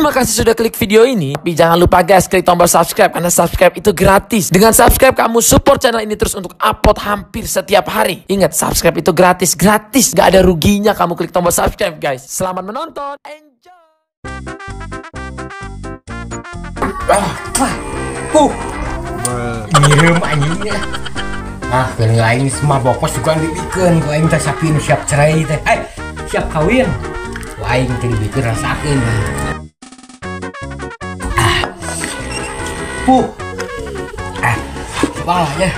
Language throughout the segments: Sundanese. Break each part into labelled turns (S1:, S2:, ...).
S1: Terima kasih sudah klik video ini. Tapi jangan lupa guys, klik tombol subscribe karena subscribe itu gratis. Dengan subscribe kamu support channel ini terus untuk upload hampir setiap hari. Ingat, subscribe itu gratis, gratis. Gak ada ruginya kamu klik tombol subscribe guys. Selamat menonton. Enjoy.
S2: Nyireum anjingnya. Ah, keun aing mabok mah sugan dibikeun ku aing teh sapi nu siap cerai teh. Siap kawin. Ku aing teh dibikeun rasakeun. Ah. Puh. Ah, coba lah ya.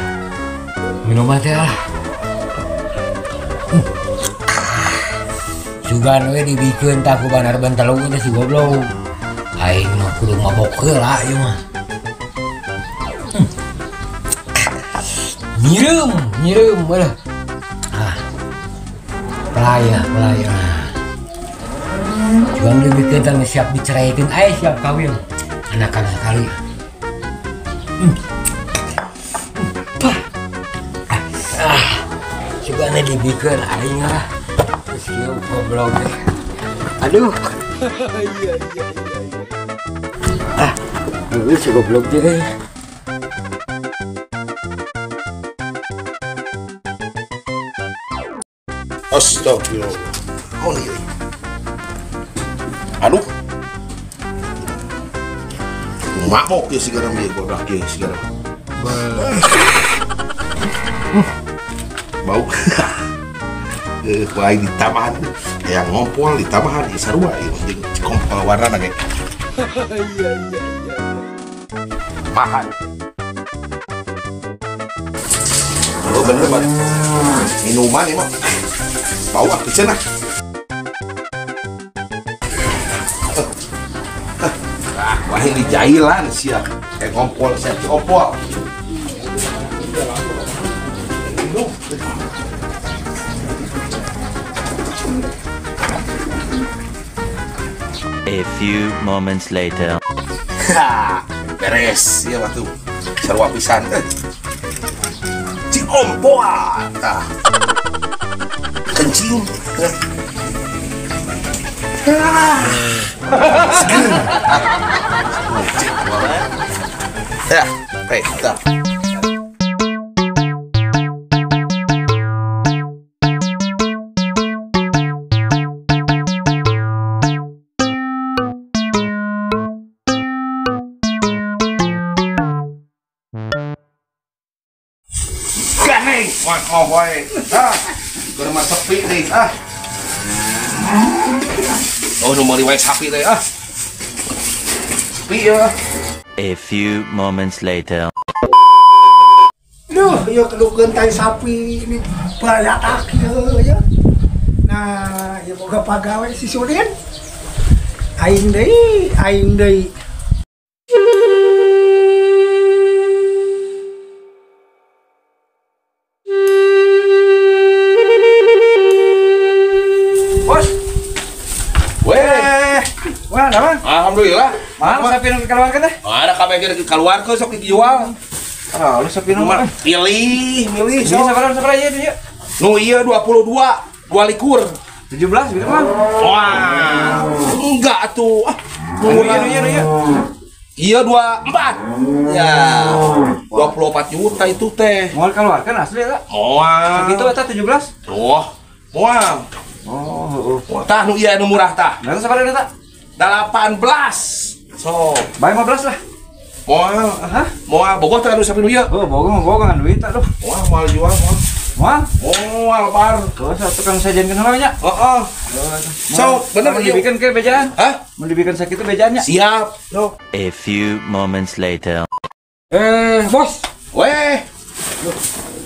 S2: Minuman teh lah. Sugan we dibikeun tah ku banar bentelu teh si goblok. Aing mah kudu mabok heula ieu mah. Nyireum, nyireum eueuh. Ah. Pelaya, pelaya. Cuman dibikin tang siap diceraikeun, siap kawin. Anakan sekali. Ah. Cugana dibikeun aing lah. Geus kieu goblok teh. Aduh. Iya iya iya. Ah, geus goblok teh.
S3: Astagfirullah. Oh iya. Aduh. Mabok ya sigara ieu goblok ieu sigara. Bau. Ku aing ditambahan yang ngompol ditambahan ieu sarua ieu jeung kompol warna ge.
S2: Iya iya iya.
S3: Mahan. Oh bener banget. Minuman ieu mah. Bau ah piceun ah. Ah, wah ini jailan sia. Ngompol sia ngompol.
S4: A few moments later.
S3: Ha, beres ya waktu sarua pisan. Ciompol tah. Kencing. Seger. Ya, hei, dah. Ganeng, wah, oh, wah. Ah. Keur mah sepi teh ah. Oh, nu meuli wae sapi teh ah. Sepi ya.
S4: A few moments later.
S5: Duh, ieu kedukeun tai sapi ini bayatak ieu ya. Nah, ieu boga pagawe si Sudin. Aing deui, aing deui.
S6: Wah, nama?
S3: Alhamdulillah.
S6: Mana sapi nu dikeluarkeun teh?
S3: Ada kabeh ge dikeluarkeun sok dijual.
S6: Ah, lu sapi nu mana?
S3: Pilih, milih sok.
S6: Sabaraha sabaraha ieu ieu?
S3: Nu ieu 22, 22.
S6: 17 gitu mah.
S3: Wah, enggak atuh. Ah,
S6: nu ieu ieu.
S3: Iya 24. Ya, 24 juta itu teh.
S6: Moal keluarkeun asli eta?
S3: Moal.
S6: Sakitu eta 17?
S3: Oh, moal.
S6: Oh, heeh.
S3: Tah nu ieu nu murah tah.
S6: Nah, sabaraha eta?
S3: 18. So,
S6: bae 15 lah.
S3: Moal,
S6: hah?
S3: Moal bogoh teh anu sapi nu ieu.
S6: Oh, bogoh mah bogoh ngan duit aduh.
S3: Moal moal jual moal.
S6: Moal?
S3: Moal bar.
S6: Terus tukang sajenkeun heula nya.
S3: Heeh. So, bener ieu
S6: dibikeun ke bejaan?
S3: Hah?
S6: Mun dibikeun sakitu bejaannya.
S3: Siap. Yo.
S4: A few moments later.
S2: Bos.
S3: Weh.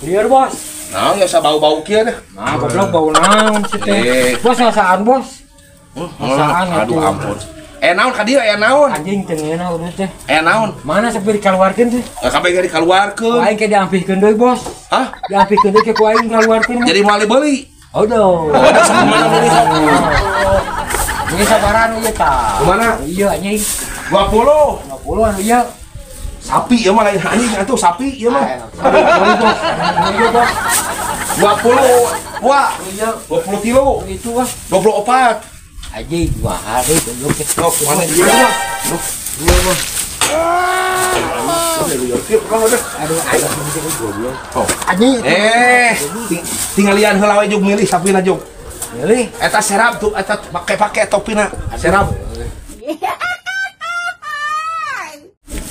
S2: Lieur, bos.
S3: Naon ya bau-bau kieu teh?
S2: Nah, goblok bau naon sih teh. Bos ngasaan, bos. Ngasaan
S3: aduh ampun. Naon ka dieu naon?
S2: Anjing teu ngeunah udah teh.
S3: Naon?
S2: Mana sapi dikaluarkeun teh?
S3: Kabeh ge dikaluarkeun.
S2: Aing ke diampihkeun deui, Bos.
S3: Hah?
S2: Diampihkeun deui ke ku aing kaluarkeun.
S3: Jadi moal dibeli.
S2: Aduh.
S3: Oh, ada mana meuli sok.
S2: Ini sabaran ieu tah.
S3: Kumaha?
S2: Iya anjing.
S3: 20.
S2: 20 anu ieu.
S3: Sapi ieu mah lain anjing atuh sapi ieu mah.
S2: Iya, Bos.
S3: 20. Wah,
S2: iya
S3: 20 kilo.
S2: Itu wah.
S3: 24.
S2: Aji mahal deh goblok.
S3: Sok mana ieu? Duh, dua mah.
S2: Aduh, aduh
S3: goblok. Oh.
S5: Anjing.
S3: Tinggalian heula we jug milih sapina jug.
S2: Milih
S3: eta serap tuh eta pake-pake topina serap.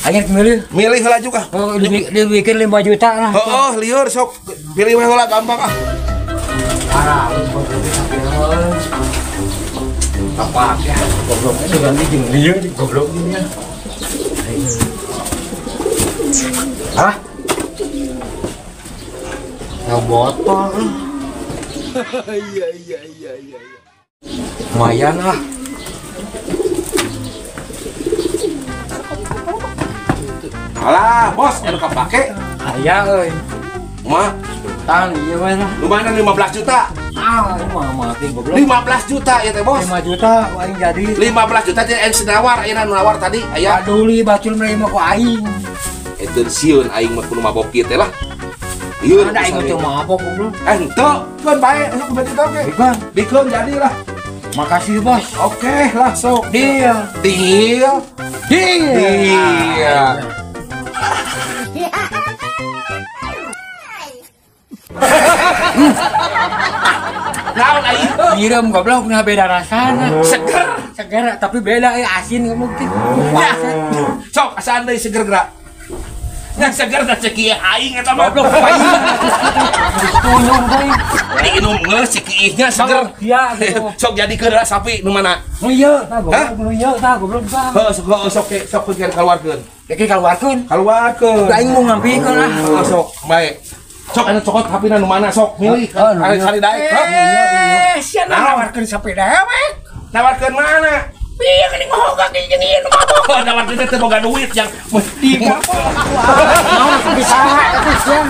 S2: Aing milih.
S3: Milih heula jug ah.
S2: Oh, dibikin 5 juta lah.
S3: Heeh, lieur sok. Pilih we heula gampang ah.
S2: Parah, apa ya? Goblok itu ganti jeung lieur goblok nya. Hah? Ngebotol.
S3: Iya.
S2: Lumayan lah.
S3: Alah, bos, anu kapake.
S2: Aya euy.
S3: Mah,
S2: tang ieu we lah.
S3: Lumayan 15 juta.
S2: Ah, mah mati goblok.
S3: 15 juta ya teh, bos.
S2: 5 juta aing jadi.
S3: 15 juta teh aing nawar, ayeuna nawar tadi aya.
S2: Paduli bacul mah ku aing.
S3: Eta sieun aing mah kudu mabok kieu teh lah. Ieu
S2: ada aing teu mabok goblok.
S3: Henteu, keun bae sok beti oge. Bikeun jadilah.
S2: Makasih, bos.
S3: Oke lah sok.
S2: Deal.
S3: Deal.
S2: Deal.
S3: Deal. Naon aing?
S2: Nyireum goblok nah beda rasana.
S3: Seger.
S2: Seger tapi beda asin goblok teh.
S3: Ya. Sok asaan deui seger gerak. Nya seger da cek ieu aing eta mah.
S2: Goblok aing. Tunjung deui.
S3: Diinum geus cek ieu nya seger.
S2: Iya gitu.
S3: Sok jadikeun lah sapi nu mana?
S2: Nu ieu tah goblok, nu ieu tah goblok tah.
S3: Heuh sok sok sok keluarkeun.
S2: Dek keluarkeun.
S3: Keluarkeun.
S2: Aing mau ngampikeun lah.
S3: Sok bae. Sok anu cokot hapina nu mana sok milih kali daek.
S5: Sia nawarkeun sapi dewek.
S3: Nawarkeun mana?
S5: Pieu geuning hoga jeung ieu nu mabok.
S3: Oh, nawarkeun teh boga duit yang
S5: di mabok.
S2: Naon bisa atuh sia.